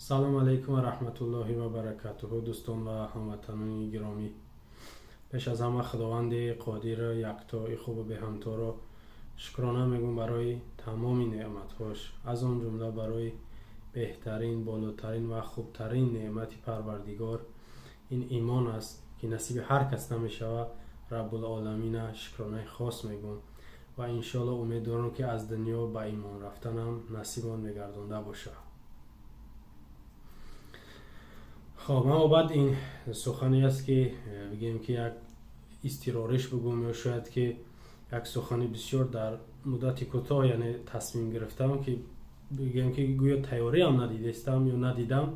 Салом алайкум ва раҳматуллоҳи ва баракатуҳу, дӯстон ва ҳамватанони гиромӣ. Пеш аз ҳама Худованди қодир, яктои хубу беҳамторо шукрона мегӯм барои тамоми неъматҳош, аз он ҷумла барои беҳтарин, болотарин ва хубтарин неъмати Парвардигор ин имон аст, ки насиби ҳар кас намешавад. Раббулоламина шукронаи хос мегӯм ва иншоалло умед дорам, ки аз дунё ба имон рафтанам насибон мегардонда бошад. Хоб, аммо баъд ин сухане аст, ки бигем, ки як изтирориш бигӯм ё шояд ки як сухани бисёр дар муддати кӯтоҳ, яъне тасмим гирифтам, ки бигем, ки гӯё тайёриам надидестам ё надидам.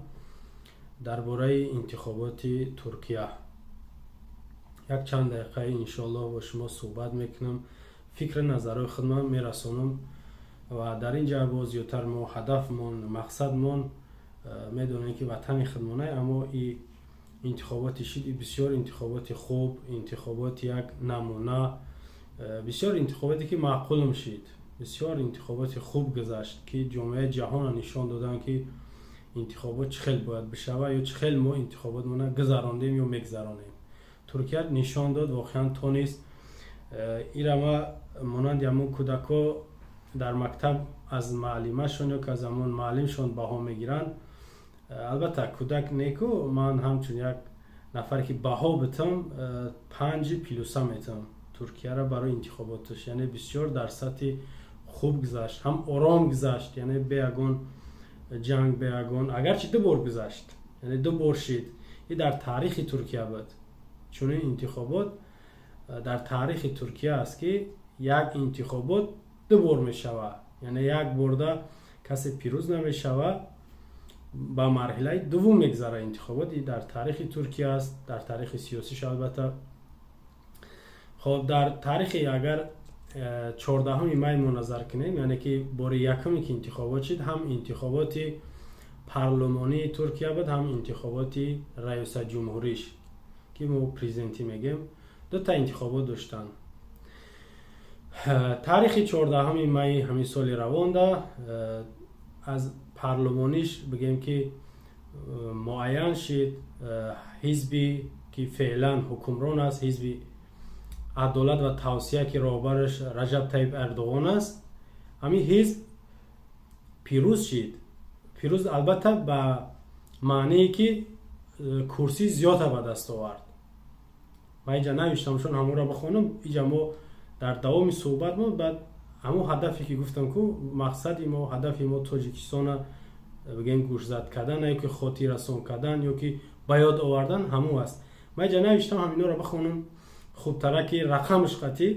Дар бораи интихоботи Туркия як чанд дақиқа иншоалло бо шумо суҳбат мекунам, фикри назарҳои худман мерасонам. Ва дар ин ҷа боз зиёдтар мо ҳадафмон, мақсадмон, медонем, ки ватани худмонай, аммо и интихоботи шид бисёр интихоботи хуб, интихоботи як намуна, бисёр интихоботе ки маъқулм шид, бисёр интихоботи хуб гузашт, ки ҷомеаи ҷаҳонро нишон доданд, ки интихобот чӣ хел бояд бишавад ё чӣ хел мо интихоботмона гузарондем ё мегузаронем. Туркия нишон дод, воқеан тонист. Ира ма монанди ҳамон кӯдако дар мактаб аз маълимашон ё ки аз ҳамон маълимшон баҳо мегиранд. Албатта, кӯдак неку, ман ҳамчун як нафаре ки баҳо битам, панҷи плюса метам Туркияро барои интихоботаш. Яъне бисёр дар сатҳи хуб гузашт, ҳам ором гузашт, яъне бе ягон ҷанг, бе ягон, агарчи ду бор гузашт, яъне ду бор шид. И дар таърихи Туркия буд чунин интихобот, дар таърихи Туркия аст, ки як интихобот ду бор мешавад, яъне як борда касе пирӯз намешавад, ба марҳилаи дуввум мегзарад интихобот. И дар таърихи Туркия аст, дар таърихи сиёсиш албатта. Хоб, дар таърихи агар 14-уми май мо назар кунем, яъне ки бори якуме ки интихобот шид, ҳам интихоботи парлумонии Туркия буд, ҳам интихоботи раёсатҷумҳуриш, ки мо президентӣ мегем, дута интихобот доштанд. Таърихи 14-уми майи ҳамин соли равонда аз парлумониш бигем, ки муайян шид, ҳизби ки феълан ҳукмрон аст, Ҳизби адолат ва тавсия, ки роҳбараш Раҷаб Таиб Эрдоғон аст, ҳамин ҳизб пирӯз шид. Пирӯз албатта ба маънее, ки курсӣ зиёда ба даст овард. Ма инҷа навиштам, чун ҳамонро бихонам. Иҷа мо дар давоми суҳбат мо баъд ҳамон ҳадафе ки гуфтам ку, мақсади мо, ҳадафи мо Тоҷикистона бигем гӯшзад кардан ё ки хотиррасон кардан ё ки ба ёд овардан ҳамон аст. Ма инҷа навиштам, ҳаминҳоро бихонам хубтара, ки рақамаш қатӣ.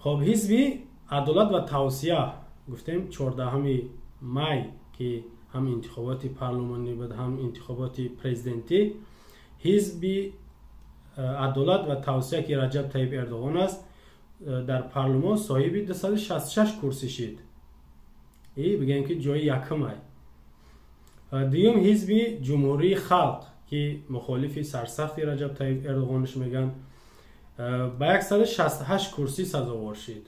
Хоб, Ҳизби адолат ва тавсия гуфтем, 14-уми май, ки ҳам интихоботи парлумонӣ буд, ҳам интихоботи президентӣ, Ҳизби адолат ва тавсия, ки Раҷаб Таиб Эрдоғон аст, дар парлумон соҳиби 266 курсӣ шид и бигем, ки ҷои якумай. Дуюм Ҳизби ҷумҳурии халқ, ки мухолифи сарсахти Раҷаб Таиб Эрдоғонш мегӯянд, ба 168 курсӣ сазовор шид.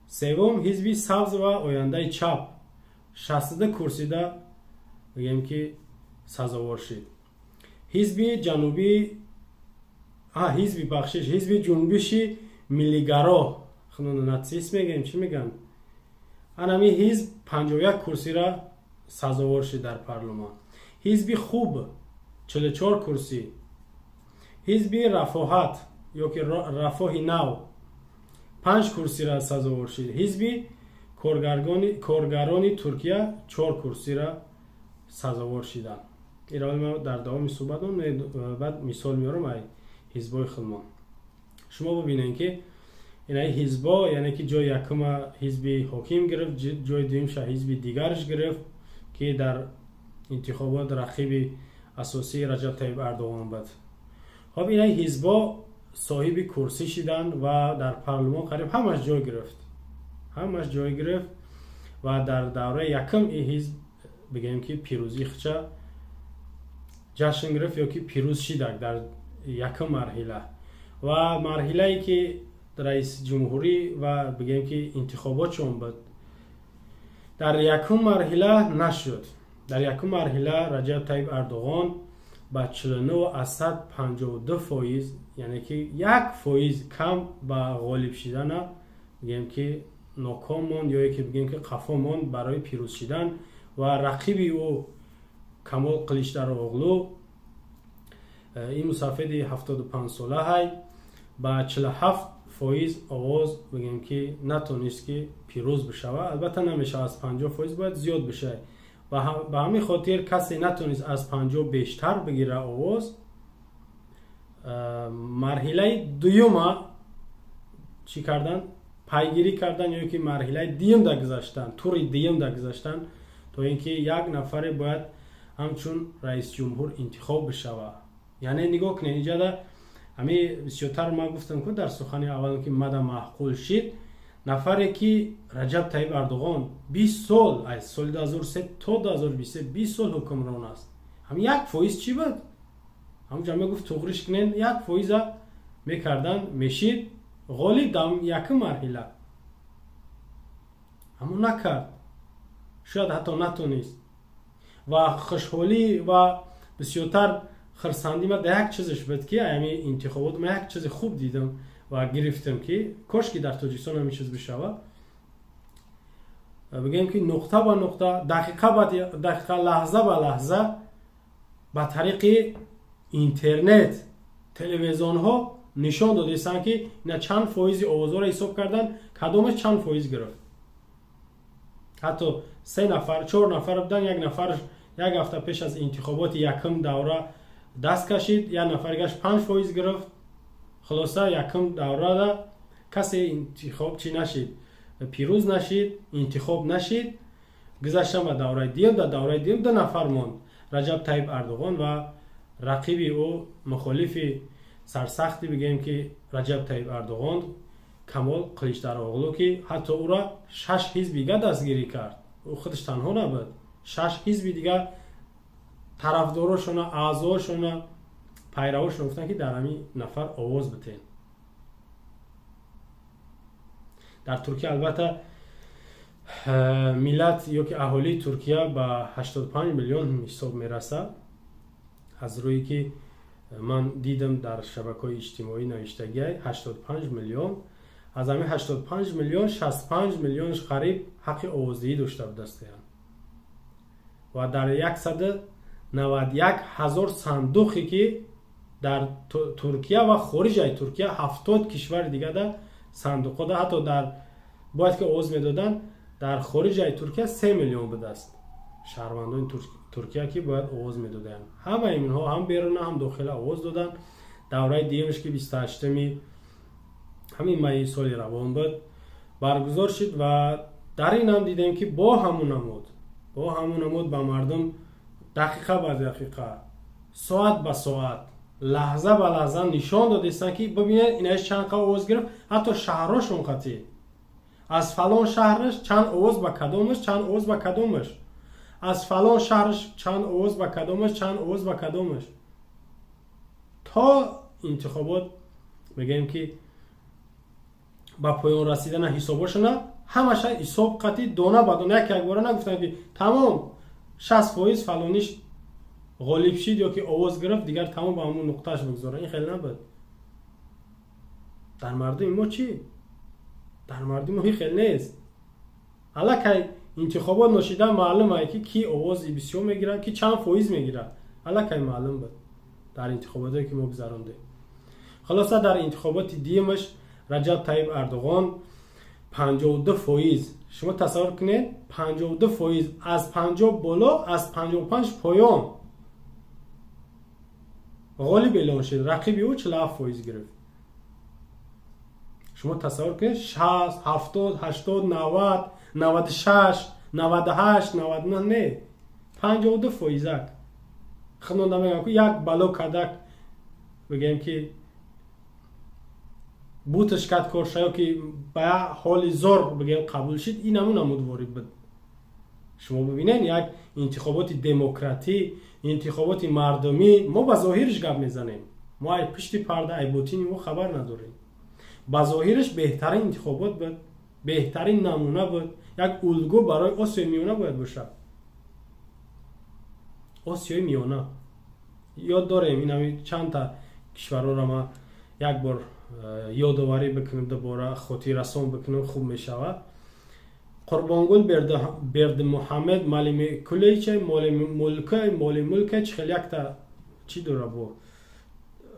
Севум Ҳизби сабз ва ояндаи чап 62 курсида бигем, ки сазовор шид. Ҳизби ҷанубӣ, ҳизби, бахшиш, Ҳизби ҷунбиши миллигаро, нацист мегӯем, чӣ мегӯянд, анами ҳизб 51 курсира сазовор шид дар парлумон. Ҳизби хуб 44 курсӣ, Ҳизби рафоҳат ё ки рафоҳи нав 5 курсира сазовор шид, Ҳизби коргарони Туркия 4 курсира сазовор шиданд. Иро дар давоми суҳбатон баъд мисол меорам ай ҳизбои худмон. Шумо бубинед, ки инаи ҳизбо, яъне ки ҷои якума ҳизби ҳоким гирифт, ҷои дуюмша ҳизби дигараш гирифт, ки дар интихобот рақиби асосии Раҷаб Таиб Эрдоғон буд. Хоб, инаи ҳизбо соҳиби курсӣ шиданд ва дар парлумон қариб ҳамаш ҷой гирифт, ҳамаш ҷой гирифт. Ва дар давраи якум ин ҳизб бигӯем, ки пирӯзии худша ҷашн гирифт ё ки пирӯз шидак дар якум марҳила. Ва марҳилае ки раисҷумҳурӣ ва бигӯем, ки интихоботшон буд, дар якум марҳила нашуд. Дар якум марҳила Раҷаб Таиб Эрдоғон ба 49,52%, яъне ки 1% кам ба ғолиб шидана бигем ки ноком монд, ё ки бигем ки қафо монд барои пирӯз шидан. Ва рақиби ӯ Камол Қиличдароғлу, ин мусафеди 75 сола ҳай, ба 47% овоз бигем ки натонист ки пирӯз бишавад. Албатта намешавад, аз 50% бояд зиёд бишавад. Ба ҳамин хотир касе натонист аз 50 бештар бигира овоз. Марҳилаи дуюма чӣ кардан? Пайгирӣ кардан ё ки марҳилаи дуюмда гузаштан, тури дуюмда гузаштан, то ин ки як нафаре бояд ҳамчун раисҷумҳур интихоб бишавад. Яъне нигоҳ кунед, инҷода ҳами бисёртар ман гуфтам ку дар сухани аввалам ки мада маъқул шид нафаре ки Раҷаб Таиб Эрдоғон 20 сол, аз соли 2003 то 2023 20 сол ҳукмрон аст. Ҳам 1% чӣ буд? Ҳамунҷа мегуфт туғриш кунед, 1% мекардан мешид ғолиб дар якум марҳила. Аммо накард, шояд ҳатто натонист. Ва хушҳолӣ ва бисёртар хурсандӣ ма дар як чизаш буд ки ҳами интихобот ма як чизи хуб дидам ва гирифтам ки кош ки дар Тоҷикистон ҳамин чиз бишавад. Бигӯем ки нуқта ба нуқта, дақиқа ба дақиқа, лаҳза ба лаҳза ба тариқи интернет телевизионҳо нишон додистанд ки ина чанд фоизи овозҳоро ҳисоб кардан, кадомаш чанд фоиз гирифт. Ҳатто 3 нафар, 4 нафар будан, як нафар як ҳафта пеш аз интихоботи якум давра даст кашид, як нафаригаш 5% гирифт. Хулоса якум даврада касе интихоб чӣ нашид, пирӯз нашид, интихоб нашид. Гузаштан ба давраи дуюм. Дар давраи дуюм 2 нафар монд: Раҷаб Таиб Эрдоғон ва рақиби ӯ, мухолифи сарсахти бигӯем ки Раҷаб Таиб Эрдоғон, Камол Қиличдароғлу, ки ҳатто ӯро 6 ҳизби дига дастгирӣ кард. Ӯ худаш танҳо набуд, 6 ҳизби дига тарафдорошона, аъзоошона, пайравошона гуфтанд ки дар ҳамин нафар овоз битен. Дар Туркия албатта миллат ё ки аҳолии Туркия ба 85 миллион ҳисоб мерасад. Аз рӯе ки ман дидам дар шабакаҳои иҷтимоӣ навиштагиай 85 миллион. Аз ҳамин 85 миллион 65 миллионш қариб ҳаққи овоздиҳӣ дошта будастаянд ва дар 191 ҳазор сандуқе ки дар Туркия ва хориҷаи Туркия 70 кишвари дигада сандуқҳода ҳатто дар бояд ки овоз медоданд, дар хориҷаи Туркия 3 миллион будааст шаҳрвандони Туркия ки бояд овоз медоданд. Ҳамаи инҳо ҳам беруна ҳам дохила овоз доданд. Давраи дуюмаш ки 28-ми ҳамин майи соли равон буд баргузор шуд ва дар ин ҳам дидем ки бо ҳамун намуд ба мардум дақиқа ба дақиқа, соат ба соат, лаҳза ба лаҳза нишон додистанд ки бибинед инаш чанд қа овоз гирифт, ҳатто шаҳрҳошон қатъӣ аз фалон шаҳраш чанд овоз ба кадомаш, чанд овоз ба кадомаш, аз фалон шаҳраш чанд овоз ба кадомаш, чанд овоз ба кадомаш, то интихобот мегӯем ки ба поён расидана ҳисобошона ҳамаша ҳисоб қатъӣ дона ба дона, як якбора нагуфтанд ки тамом 60% фалониш ғолиб шид ё ки овоз гирифт, дигар тамом ба ҳамон нуқтааш бигзоранд. Ин хеле набуд. Дар мардуми мо чӣ? Дар мардуми мо ин хел нест. Аллакай интихобот ношида маълум ае ки ки овози бисёр мегирад, ки чанд фоиз мегирад. Аллакай маълум буд дар интихоботое ки мо гузарондем. Хулоса дар интихоботи дуюмаш Раҷаб Таиб Эрдоғон 52%. Шумо тасаввур кунед, 52% аз 50 боло, аз 55 поён ғолиб эълон шуд. Рақиби ӯ 47% гирифт. Шумо тасаввур кунед 60, 70, 80, 90, 96, 98, 99, не, 52%. Худмон мегӯям ки як бало кадак бигӯем ки буташ кад кор шава ки ба ҳоли зор бигӯем қабул шид, ин ҳамун намуд ворид буд. Шумо бибинед як интихоботи демократӣ, интихоботи мардумӣ, мо ба зоҳириш гап мезанем, мо ай пушти парда, ай ботини мо хабар надорем. Ба зоҳириш беҳтарин интихобот буд, беҳтарин намуна буд, як улгӯ барои Осиёи Миёна бояд бошад. Осиёи Миёна. Ёд дорем, ин чандта кишварҳоро ма як бор ёдоварӣ бикунем, дубора хотиррасон бикунем, хуб мешавад. Қурбонгул Бердимуҳаммед Малимикулича, Молимулка, чи хел якта чӣ дора, бо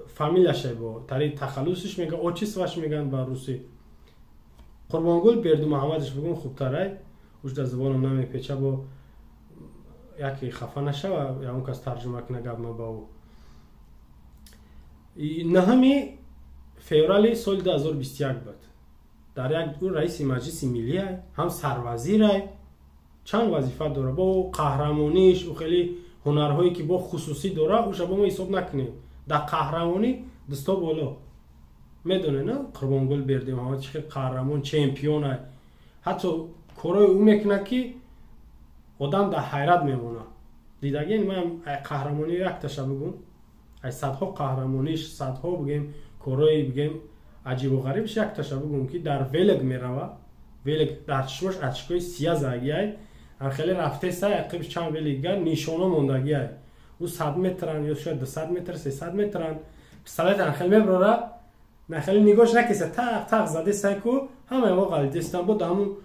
фамилияше, бо тари тахаллусиш мега, отчество ш меган ба русӣ. Қурбонгул Бердимуҳаммадаш бигум хубтарай, уж дар забонам намепеча, бо яке хафа нашава, ягон кас тарҷума куна гап ма ба ӯ. 9 феврали соли 2021 буд. Дар як ӯ раиси Маҷлиси Миллиай, ҳам сарвазирай, чанд вазифа дора. Бо қаҳрамониш, ӯ хеле ҳунарҳое ки бо хусусӣ дора, ӯша бо мо ҳисоб накунем. Дар қаҳрамонӣ дусто боло. Медонед, на? Қурбонгул Бердимуҳаммад чӣ хел қаҳрамон, чемпионай. Ҳатто корҳои ӯ мекунад, ки одам дар ҳайрат мемонад. Дидагин, ман қаҳрамонӣ якташа бигум, ай садҳо қаҳрамониш, садҳо бигем корҳои бигем аҷибу ғарибш, якташа бигум, ки дар велик мерава, велик дар чишмош очко и сия задагиай, хеле рафтеса, ақиб чанд велик нишона мондагиай. Ӯ 100 метран ё шояд 200 метр, 300 метран, пистолетан хеле меброра, на хеле нигоҳш накеса, тақ тақ задесай ку, ҳамаи мо ғалидестан. Бо даҳамун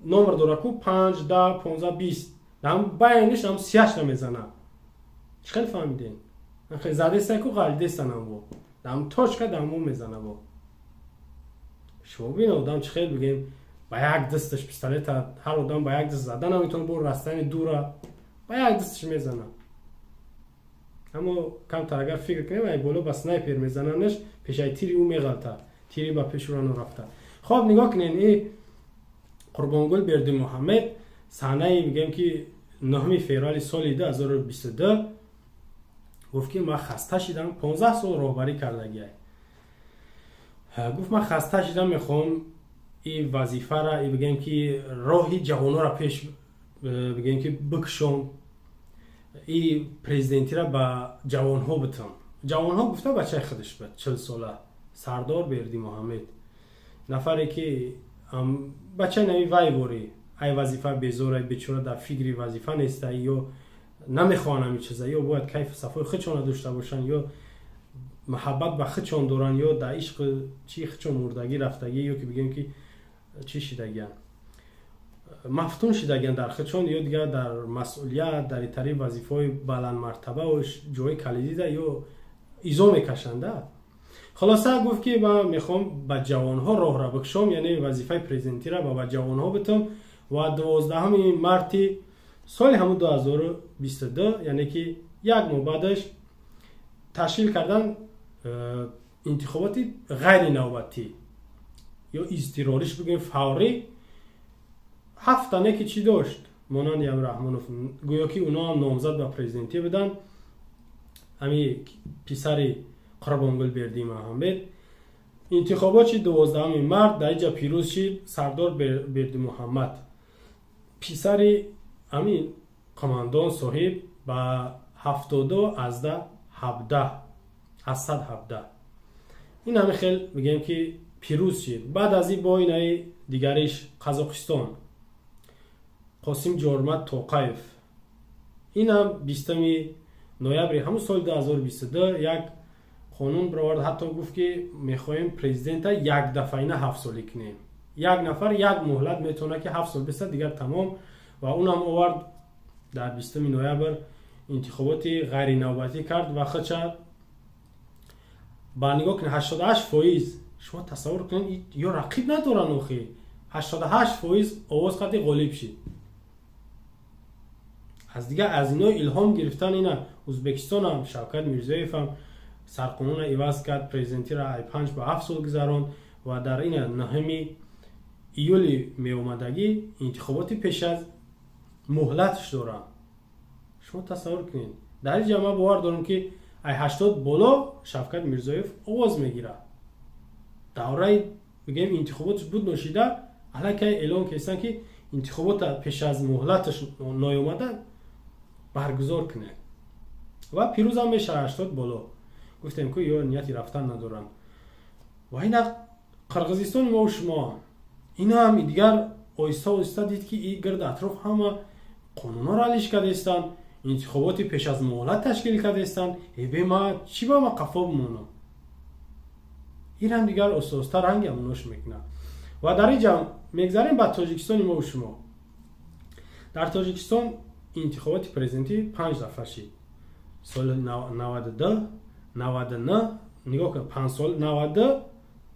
номер дора ку, 5, 10, 15, 20, даҳам байниш ҳам сияш намезана. Чӣ хел фаҳмиден? Хеле задесай ку, ғалидестан, амво даҳам точка даҳамо мезана. Бо шумо бин, одам чӣ хел бигем ба як дасташ пистолета, ҳар одам ба як даст зада наметавона, бо растани дура ба як дасташ мезана. Аммо камтар агар фикр кунем, ай боло ба снайпер мезананаш, пешаи тири ӯ меғалта, тири ба пеши ӯ рафта. Хоб, нигоҳ кунед, и Қурбонгул Бердимуҳаммед саҳнаи мегӯем ки 9 феврали соли 2022 гуфт, ки ман хаста шидам, 15 сол роҳбарӣ кардагиай. Гуфт: «Ман хаста шидам, мехоҳам и вазифара, и бигем ки роҳи ҷавонора пеш бигем ки бикушом, и президентира ба ҷавонҳо битам». Ҷавонҳо гуфта, бачаи худаш буд, 40сола Сардор Бердимуҳаммед, нафаре ки бачаи нави вай ворӣ, ай вазифа безора, бечора, дар фикри вазифа неста, ё намехоҳанд ҳамин чиза, ё бояд кайфу сафои худшона дошта бошанд, ё маҳаббат ба худшон доранд, ё дар ишқи чи худшон мурдагӣ рафтагӣ, ё ки бигем ки чӣ шидагианд, мафтун шидагианд дар худшон, ё дигар дар масъулият, дар тари вазифаҳои баландмартабаву ҷои калидида ё изо мекашанда. Хулоса, гуфт, ки ман мехоҳам ба ҷавонҳо роҳра бикушом, яъне вазифаи президентира ба ҷавонҳо битам. Ва 12 марти соли ҳамун 2022, яъне ки як моҳ баъдаш, ташкил кардан интихоботи ғайринавбатӣ ё изтирориш бигӯем, фаврӣ. Ҳафтане ки чӣ дошт, монанди ам Раҳмонов, гӯё ки уно ҳам номзад ба президентӣ буданд. Ҳами писари Қурбонгул Бердимуҳаммед интихобот шид 12 март, дар инҷа пирӯз шид Сардор Бердимуҳаммад, писари ҳамин командон соҳиб, ба 72 азда 17 аз 117. Ин ҳами хел мегӯем ки пирӯз шид. Баъд аз ин бо инаи дигариш, Қазоқистон, Қосим Ҷормат Тоқаев, инам 20 ноябри ҳамун соли 2022 як қонун баровард. Ҳатто гуфт, ки мехоҳем президента якдафъаина 7 солӣ кунем, як нафар як муҳлат метавонад, ки 7 сол бистад, дигар тамом. Ва унам овард, дар 20 ноябр интихоботи ғайринавбатӣ кард ва худша ба нигоҳ кунед, 88%. Шумо тасаввур кунед, ё рақиб надоранд охи, 88% овоз қати ғолиб шид. Аз дигар аз ино илҳом гирифтан, ина Ӯзбекистонам Шавкат Мирзиёевам сарқонуна иваз кард, президентиро ай 5 ба 7 сол гузаронд ва дар ина 9 июли меомадагӣ интихоботи пеш аз муҳлатш дорам. Шумо тасаввур кунед, дар ин ҷа ман бовар дорам, ки ай 80 боло Шавкат Мирзоев овоз мегирад. Давраи бигӯем интихоботш буд ношида, аллакай эълон карданд, ки интихобота пеш аз муҳлаташ ноёмада баргузор кунед ва пирӯзам мешавад, 80 боло. Гуфтем ку, ё нияти рафтан надоранд. Ва ина Қирғизистони мо шумо, инаам дигар оҳиста оҳиста дид, ки и гирд атроф ҳама қонунҳоро алиш кардаистанд. Интихоботи пеш аз муҳлат ташкил кардаистанд. Эбе, ма чӣ ба ма қафо бимонам? Инам дигар оста-оста ранги амонош мекунад. Ва дар ин ҷа мегзарем ба Тоҷикистони мову шумо. Дар Тоҷикистон интихоботи президентӣ панҷ дафъа шид: соли 92, 99. Нигоҳ кун, 5 сол, 92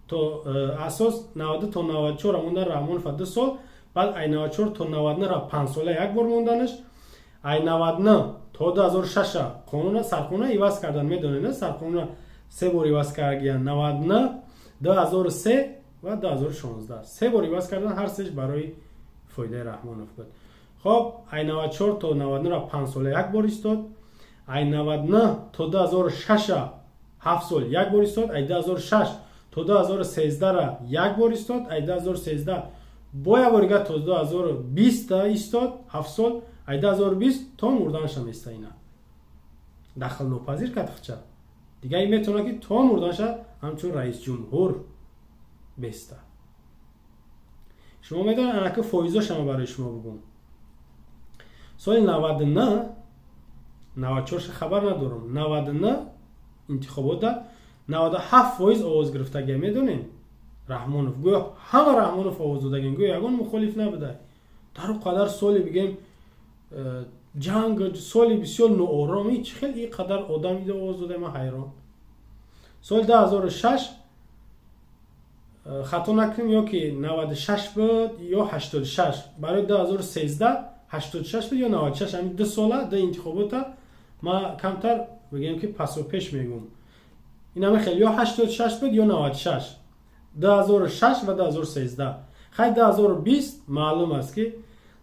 то асос 92 то 94 мондан Раҳмонов 2 сол, баъд ай 94 то 99 ра 5 сола як бор монданаш, ай 99 то 2006 қонуна, сарқонуна иваз кардан. Медонед, сарқонуна се бор иваз кардагиян: 99, 2003 ва 2016. Се бор иваз кардан, ҳар сеш барои фоидаи Раҳмонов буд. Хоб, ай 94 то 99 ра 5 сола як бор истод, ай 99 то 2006 7 сол як бор истод, ай 2006 то 2013 ра як бор истод, ай 2013 бо як бор дига то 2020 истод, 7 сол, ай 2020 то мурданаша места. Ина дахлнопазир кард хча. Дига ин метавонад, ки то мурданаша ҳамчун раисҷумҳур беста. Шумо медонед, анака фоизошама барои шумо бугум. Соли 99, 94 хабар надорам, 99 интихобота 97% овоз гирифтагия. Медонем, Раҳмонов, гӯё ҳама Раҳмонов овоз додагем, гӯё ягон мухолиф набуда. Дар о қадар соли, бигем, ҷанг, соли бисёр ноором, чӣ хел и қадар одам ида овоз дода, ман ҳайрон. Соли 2006, хато накунем, ё ки 96 буд ё 86, барои 2013 86 буд ё 96, ҳамин 2 сола ду интихобота ма камтар, бигем, ки пасу пеш мегум. Инаме хел ё 86 буд, ё 96, 2006 ва 2013. Хай, 2020 маълум аст, ки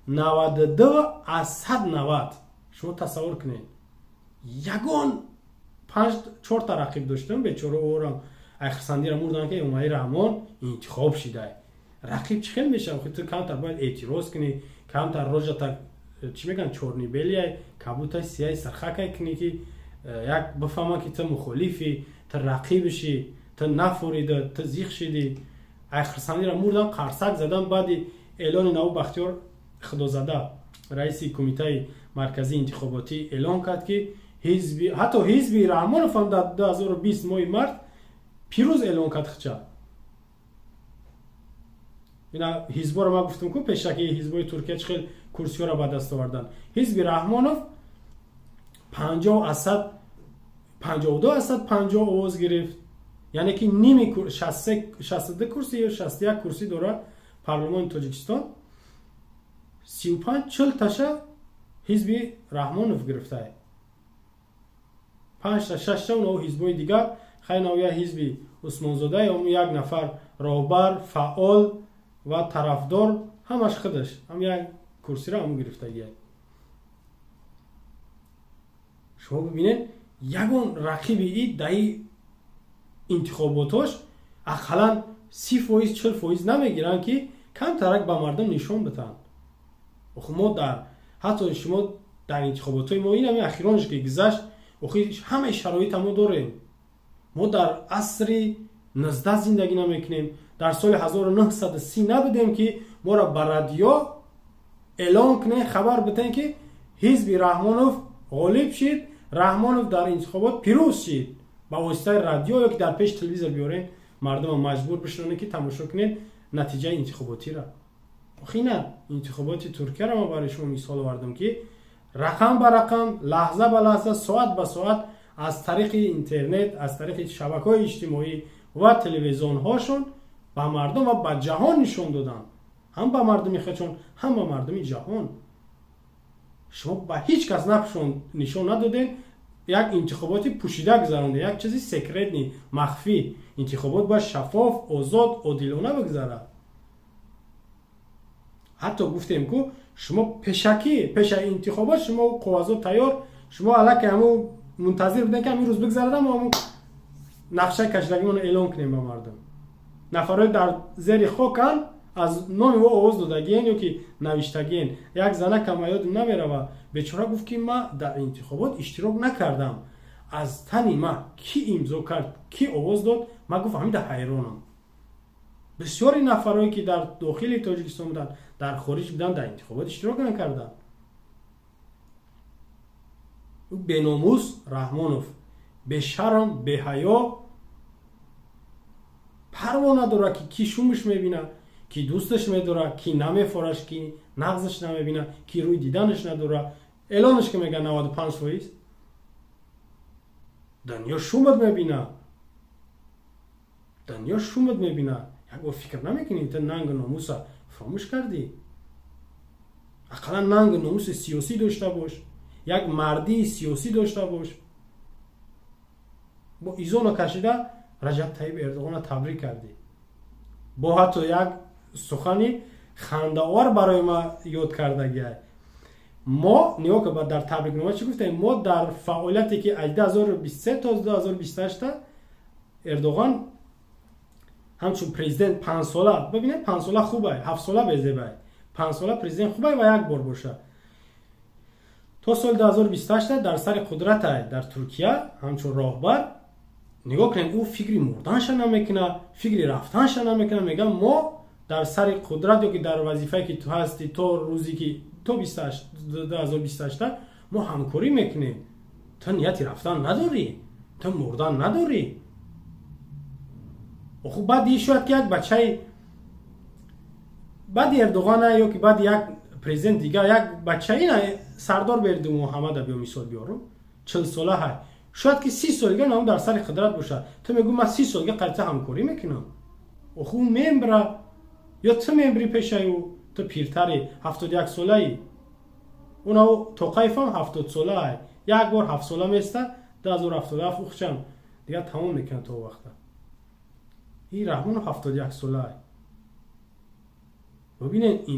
92 аз сад 90. Шумо тасаввур кунед, ягон панҷ чорта рақиб доштам. Бечора орам ай хурсандира мурдан, ки Эмомалӣ Раҳмон интихоб шидай. Рақиб чӣ хел мешавад? Ту камтар бояд эътироз кунӣ, камтар рожата, чӣ мегӯянд, чёрный белый, кабутай, сияй, сархакай кунӣ, ки як бифаҳманд, ки ту мухолифӣ, ту рақибшӣ, ту нафурида, ту зиқ шидӣ. Ай хурсандира мурдан, қарсак задан. Баъди эълони наву Бахтиёр Худозада, раиси Кумитаи марказии интихоботӣ, эълон кард, ки ҳизби, ҳатто ҳизби Раҳмонов ҳам дар 2020 моҳи март пирӯз эълон кард хча. Ина ҳизборо ман гуфтам ку пешаки, ҳизбои Туркия чӣ хел курсиҳоро ба даст овардан. Ҳизби Раҳмонов 50 аз сад, 52 аз сад 50 овоз гирифт, яъне ки ними 62 курсӣ ё 61 курсӣ дорад парлумони Тоҷикистон, 35, 40 таша ҳизби Раҳмонов гирифтае, панҷта, шашта оно ҳизбои дигар. Хайнав як ҳизби Усмонзода, як нафар роҳбар, фаъол ва тарафдор, ҳамаш худаш ҳам як курсиро ҳамн гирифтагия. Шумо бибинед, ягон рақиби и даи интихоботош ақаллан 30%, 40% намегиранд, ки камтарак ба мардум нишон битанд. Охи мо дар, ҳатто шумо дар интихоботҳои мо, инами ахиронш ки гузашт, охи ҳамаи шароита мо дорем. Мо дар асри 19 зиндагӣ намекунем, дар соли 1930 набудем, ки моро ба радио эълон кунем, хабар битем, ки ҳизби Раҳмонов ғолиб шид, Раҳмонов дар интихобот пирӯз шид. Ба воситаи радио ё ки дар пеши телевизор биёрем, мардума маҷбур бишонем, ки тамошо кунед натиҷаи интихоботиро. Охи на, интихоботи Туркияро ма барои шумо мисол овардам, ки рақам ба рақам, лаҳза ба лаҳза, соат ба соат аз тариқи интернет, аз тариқи шабакаҳои иҷтимоӣ ва телевизионҳошон ба мардум ва ба ҷаҳон нишон доданд, ҳам ба мардуми худшон, ҳам ба мардуми ҷаҳон. Шумо ба ҳеҷ кас нишон надодем, як интихоботи пӯшида гузаронде, як чизи секретный, махфӣ. Интихобот бояд шаффоф, озод, одилона бигзарад. Ҳатто гуфтем ку, шумо пешакӣ, пеша интихобот, шумо қоғазо тайёр, шумо аллакай ҳамун мунтазир будем, ки ҳамин рӯз бигзарад, мо ҳамун нақшаи кашидагимонро эълон кунем ба мардум. Нафарҳои дар зери хокан, аз номи ӯ овоз додагиен ё ки навиштагиен. Як занакам ёдам намерава, бечора гуфт, ки ман дар интихобот иштирок накардам, аз тани ма кӣ имзо кард, кӣ овоз дод? Ман, гуфт, ҳамида ҳайронам. Бисёри нафарҳое, ки дар дохили Тоҷикистон буданд, дар хориҷ буданд, дар интихобот иштирок накарданд. Ӯ беномус Раҳмонов, бешарм, беҳаё, парво надорад, ки ки шумаш мебина, ки дӯсташ медорад, ки намефораш, ки нағзаш намебина, ки рӯй диданаш надорад. Эълонаш ки мегӯяд 95%, дунё шумат мебина, дунё шумат мебина. Як бор фикр намекунӣ, ту нангу номуса фаромӯш кардӣ? Ақаллан нангу номуси сиёсӣ дошта бош, як мардии сиёсӣ дошта бош. Бо изоно кашида Раҷаб Таиб Эрдоғонро табрик кардӣ, бо ҳатто як сухани хандаовар барои ма ёд кардагиай. Мо нигоҳ ка, дар табрикнома чӣ гуфтем? Мо дар фаъолияте, ки аз 2023 то 2028 Эрдоғон ҳамчун президент 5 сола, бибинед, 5 сола хубай, 7 сола безебай, 5 сола президент хубай ва як бор боша, то соли 2028 дар сари қудратай дар Туркия ҳамчун роҳбар. Нигоҳ кунед, ӯ фикри мурданша намекуна, фикри рафтанша намекуна. Мегӯям, мо дар сари қудрат ё ки дар вазифае, ки ту ҳастӣ, то рӯзе ки то 2028 мо ҳамкорӣ мекунем. Ту нияти рафтан надорӣ, ту мурдан надорӣ. Оху баъди шояд ки як бачаи баъди Эрдоғана ё ки баъди як президент дигар, як бачаи на Сардор Бердимуҳаммада биё мисол биёрум, 40 сола ҳай, шояд ки 30 солига нам дар сари қудрат бошад. Ту мегӯ, ман 30 солига қайта ҳамкорӣ мекунам. Оху ӯ мембра ё ту мембри пешаи ӯ? Ту пиртари, 71 солаӣ. Унав Тоқаевам 70 сола ай, як бор 7 сола места, 2077 ухчам дигар тамом мекунад. То вақта и Раҳмонов 71 сола ай. Бибинед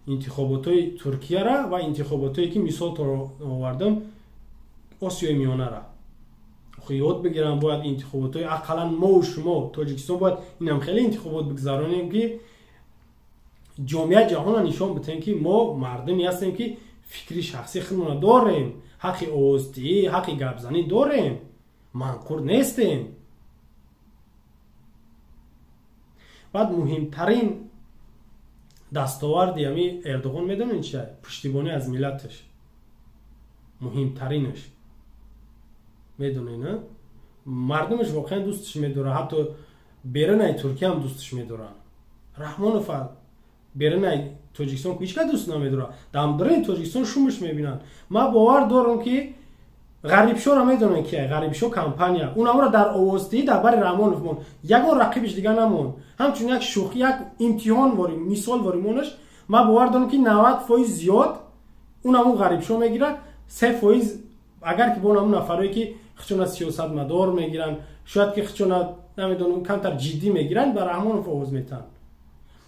интихоботҳои Туркияра ва интихоботҳое, ки мисол овардам, Осиёи Миёнара. Ёд бигирам, бояд интихоботҳои ақаллан мову шумо, Тоҷикистон, бояд инам хеле интихобот бигзаронем, ки ҷомеаи ҷаҳонро нишон бидиҳем, ки мо мардуме ҳастем, ки фикри шахсии худмонро дорем, ҳаққи овоздиҳӣ, ҳаққи гапзанӣ дорем, манқур нестем. Баъд муҳимтарин дастоварди ами Эрдоғон медонед чи? Пуштибонӣ аз миллаташ. Муҳимтаринаш медонед, на мардумаш воқеан дӯсташ медорад, ҳатто берунаи Туркияам дӯсташ медоранд. Раҳмонов берунаи Тоҷикистон ҳеч кас дӯст намедорад, дар даруни Тоҷикистон шумаш мебинанд. Ман бовар дорам, ки Ғарибшоро медонем, ки Ғарибшо компания унамро дар овоздиҳӣ дар бари Раҳмонов монд, ягон рақибиш дигар намонд. Ҳамчун як шӯхӣ, як имтиҳон ворӣ, мисол ворӣ монаш. Ман бовар дорам, ки 90% зиёд унаму Ғарибшо мегирад, 3% агар ки бо наму нафарое, ки хичона сиёсатмадор мегиранд, шояд ки хичона намедонам камтар ҷиддӣ мегиранд, ба Раҳмонов овоз метаҳанд.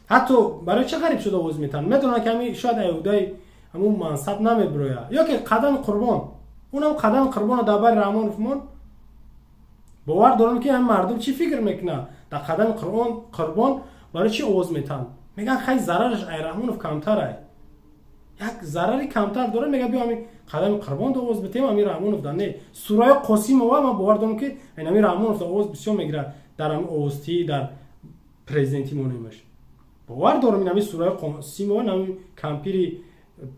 Ҳатто барои чӣ Ғариб шуда овоз метаҳанд? Медонанд, ки ҳами шояд аюдаи ҳамун мансаб намебирояд. Ё ки Қадами Қурбон, унам Қадами Қурбонро дар бари Раҳмонов монд. Бовар дорам, ки ҳами мардум чӣ фикр мекунад? Дар Қадами Қурбон барои чӣ овоз метаҳанд? Мегӯянд, хай, зарараш ай Раҳмонов камтар ай, як зарари камтар дорад. Мега, биё ҳами Қадами Қурбон овоз битем, ами Раҳмонов да не. Сурая Қосимова, ман бовар дорам, ки ами Раҳмонов да овоз бисёр мегирад дар ами овозтиҳӣ дар президентӣ монемаш. Бовар дорам, ами Сурая Қосимова, ами кампири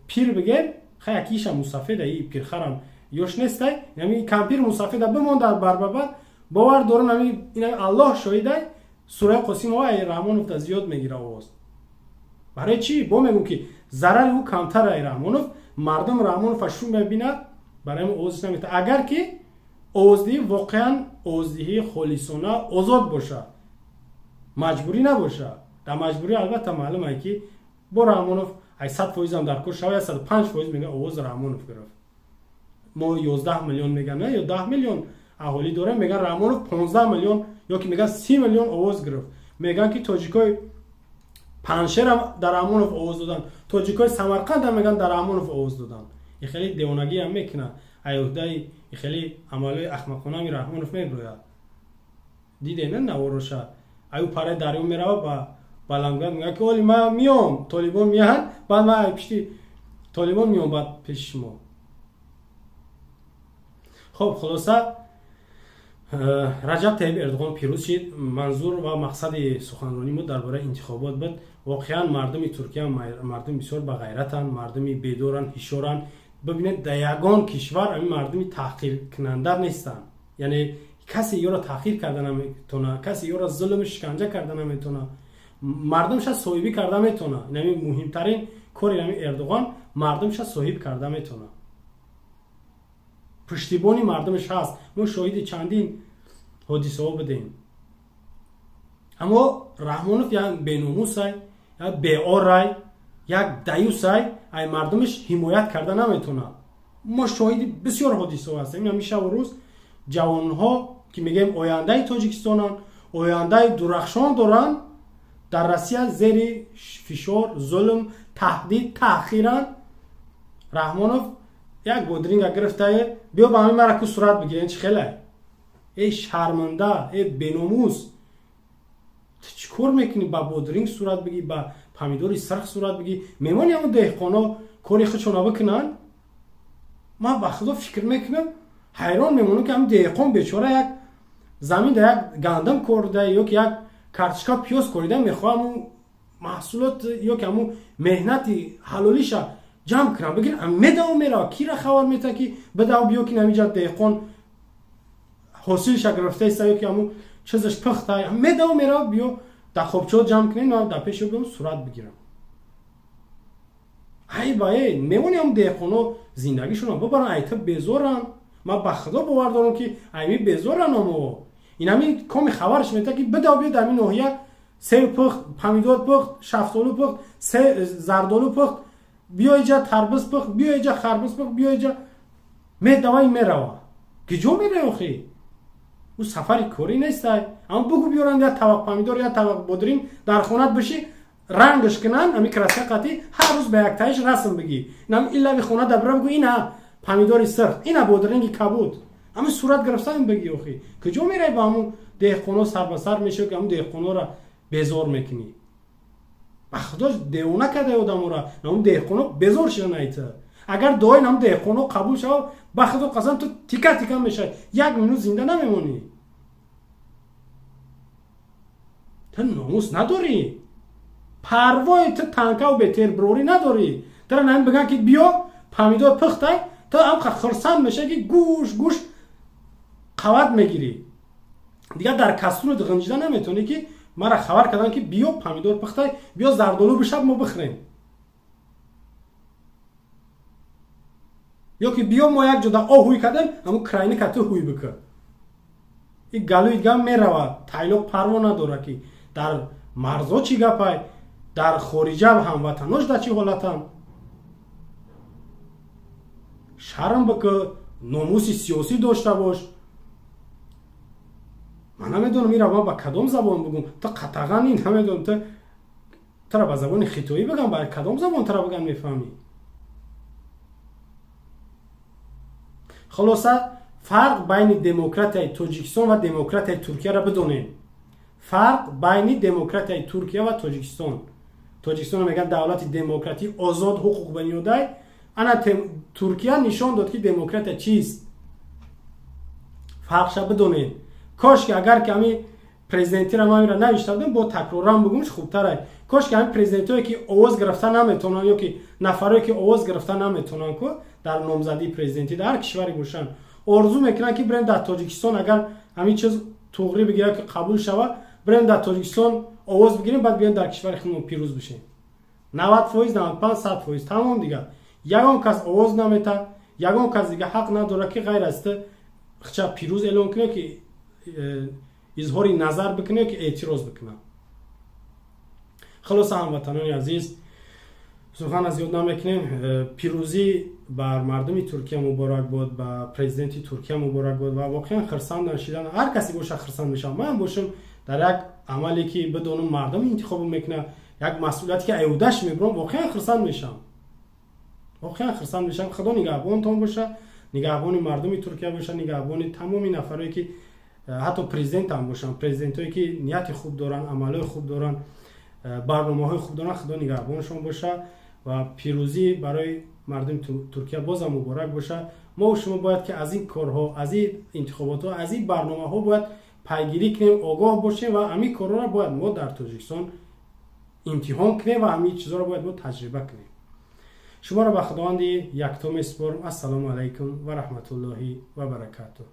пир бигем, хай, якиша мусафеда, и пирхарам ёш нестай, ами кампир мусафеда бимон дар барбабад. Бовар дорам, ами Аллоҳ шоҳидай, Сурая Қосимова ай Раҳмонов да зиёд мегира овоз. Барои чӣ? Бо мегӯм, ки зарари ӯ камтар ай Раҳмонов. Мардум Раҳмонова шум мебинад, барои овозш намета. Агар ки овоздиҳӣ воқеан овоздиҳии холисона, озод бошад, маҷбурӣ набошад. Дар маҷбурӣ албатта маълум ай, ки бо Раҳмонов ай 100%-ам дар кор шава, 105% мега овоз Раҳмонов гирифт. Мо 11 миллион меган ё 10 миллион аҳолӣ дорем, меган Раҳмонов 15 миллион ё ки меган 30 миллион овоз гирифт. Меган, ки тоҷикои Паншерам дар Раҳмонов овоз доданд, тоҷикои Самарқандам меган дар Раҳмонов овоз доданд. И хеле девонагиам мекунад, аюҳдаи и хеле амалҳои ахмақонами Раҳмонов мебирояд. Диде на навороша, аю параи дарё мерава, ба баландгӯяд мегӯяд, ки оли ман миём, толибон меянд, баъд ман ай пишти толибон миём, баъд пеши шумо. Хоб, хулоса, Раҷаб Таиб Эрдоғон пирӯз шид. Манзур ва мақсади суханронии мо дар бораи интихобот буд. Воқеан, мардуми Туркия мардуми бисёр бағайратанд, мардуми бедоранд, ҳишоранд. Бибинед, дар ягон кишвар ҳамин мардуми таҳқиркунанда нестанд. Яъне касе ёро таҳқир карда наметавона, касе ёро зулму шиканҷа карда наметавона, мардумша соҳибӣ карда метавона. Инами муҳимтарин кори ҳамин Эрдоғон, мардумша соҳиб карда метавона. Пуштибони мардумаш ҳаст. Мо шоҳиди чандин ҳодисаҳо будем. Аммо Раҳмонов як беномусай, як беорай, як даюсай, ай мардумаш ҳимоят карда наметавона. Мо шоҳиди бисёр ҳодисаҳо ҳастем. Ин ҳамин шабу рӯз ҷавонҳо ки мегӯем ояндаи тоҷикистонанд, ояндаи дурахшон доранд, дар Россия зери фишор, зулм, таҳдид, таъхиранд. Раҳмонов як бодринга гирифтае, биё ба ҳамин мара ку сурат бигирен, чӣ хелай? Эй шарманда, эй беномус, ту чӣ кор мекунӣ? Ба бодринг сурат бигӣ, ба помидори сирх сурат бигӣ? Мемони ҳамон деҳқоно кори худшона бикунанд? Ман ба худо фикр мекунам, ҳайрон мемонам, ки ҳамин деҳқон бечора як замин дар як гандум корида ё ки як картошка пиёз корида, мехоҳам ҳамун маҳсулот ё ки ҳамун меҳнати ҳалолиша ҷамъ кунам, бигирам, медавам мерава. Кира хабар метавад, ки бидав биё, ки ҳаминҷа деҳқон ҳосилша гирифтаиста ё ки ҳамун чизаш пухта, медавам мерава, биё дар хобчо ҷамъ кунем, дар пеши биём сурат бигирам. Айба э, мемони ҳамун деҳқоно зиндагишонро бибаранд, айта безоранд. Ман ба худо бовар дорам, ки айми безоранд. Омо инами коми хабарш метавад, ки бидав биё дар ин ноҳия сев пухт, помидор пухт, шафтолу пухт, зардолу пухт, биё иҷа тарбуз пухт, биё иҷа харбуз пухт, биё иҷа. Медавай мерава. Киҷо меравӣ охи? Ӯ сафари корӣ нестай. Аммо бугу биёранд як табақ помидор, як табақ бодринг, дар хонат биши, рангаш кунанд, ами краска қатӣ, ҳар рӯз ба яктаиш расм бигӣ. Инам илави хона да бира, бугу ина помидори сирх, ина бодринги кабуд, ами сурат гирифтан бигӣ. Охи куҷо меравӣ? Ба ҳамун деҳқоно сарбасар мешавӣ, ки ҳамун деҳқонора безор мекунӣ. Ба худо девона кардаи одамора. Ҳамун деҳқоно безор шидан айта. Агар дуои ҳамун деҳқоно қабул шавад, ба худо қасам, ту тика тика мешавӣ, як минут зинда намемонӣ. Ту номус надорӣ, парвои ту танкаву бетербирорӣ надорӣ. Тара намин биган, ки биё помидор пухтай, ту амқа хурсанд мешавӣ, ки гӯш гӯш қават мегирӣ. Дигар дар кастрӯт ғинҷида наметавонӣ, ки мара хабар кардам, ки биё помидор пухтай, биё зардолу бишаб, мо бихӯрем, ё ки биё мо як ҷода о ҳуй кардем, ҳамун крайника ту ҳуй бикӯ. И галӯи гам меравад. Тайлоқ парво надорад, ки дар марзо чӣ гапай, дар хориҷа ҳамватанош дар чӣ ҳолатанд. Шарм бикӯ, номуси сиёсӣ дошта бош. Ман намедонам, ира ман ба кадом забон бигӯм. Ту қатағани, намедонам, ту тура ба забони хитоӣ бигам, ба кадом забон тура бигам мефаҳмӣ? Хулоса, фарқ байни демократияи Тоҷикистон ва демократияи Туркияро бидонем. Фарқ байни демократияи Туркия ва Тоҷикистон. Тоҷикистонро мегӯянд давлати демократӣ, озод, ҳуқуқбунёдай. Ана Туркия нишон дод, ки демократия чист. Фарқша бидонем. Кош ки агар ки ҳами президентиро ман ира навишта будам, бо такроран бигӯмш хубтарай. Кош ки ҳами президентое, ки овоз гирифта наметавонанд, ё ки нафарое, ки овоз гирифта наметавонанд, ку дар номзадии президентӣ дар ҳар кишваре бошанд, орзу мекунанд, ки бирем дар Тоҷикистон, агар ҳамин чиз туғрӣ бигирад, ки қабул шавад, бирем дар Тоҷикистон овоз бигирем, баъд биёем дар кишвари худмон пирӯз бишем. 90%, 95, 100%. Тамом, дигар ягон кас овоз намета, ягон кас дига ҳақ надорад, ки ғайр аз ту хча пирӯз эълон кунад, ки изҳори назар бикунад, ки эътироз бикунад. Хулоса, ҳамватанони азиз, сухан аз ёд намекунем. Пирӯзӣ бар мардуми Туркия муборак бод, ба президенти Туркия муборак бод. Ва воқеан хирсанд шидан, ҳар касе боша хирсанд мешавам. Ман бошам, дар як амале, ки бидонам мардум интихоб мекунад, як масъулияте, ки аюдаш мебурам, воқеан хирсанд мешавам, воқеан хирсанд мешавам. Худо нигаҳбонтон боша, нигаҳбони мардуми Туркия боша, нигаҳбони тамоми нафарое, ки ҳатто президентам бошанд, президентое, ки нияти хуб доранд, амалҳои хуб доранд, барномаҳои хуб доранд. Худо нигаҳбоншон боша ва пирӯзӣ барои мардуми Туркия бозам муборак боша. Мо шумо бояд, ки аз ин корҳо, аз ин интихоботҳо, аз ин барномаҳо бояд пайгирӣ кунем, огоҳ бошем ва ҳамин корҳоро бояд мо дар Тоҷикистон имтиҳон кунем ва ҳамин чизҳоро бояд мо таҷриба кунем. Шуморо ба Худованди якто месупорам. Ассалому алайкум ва раҳматуллоҳи ва баракатуҳ.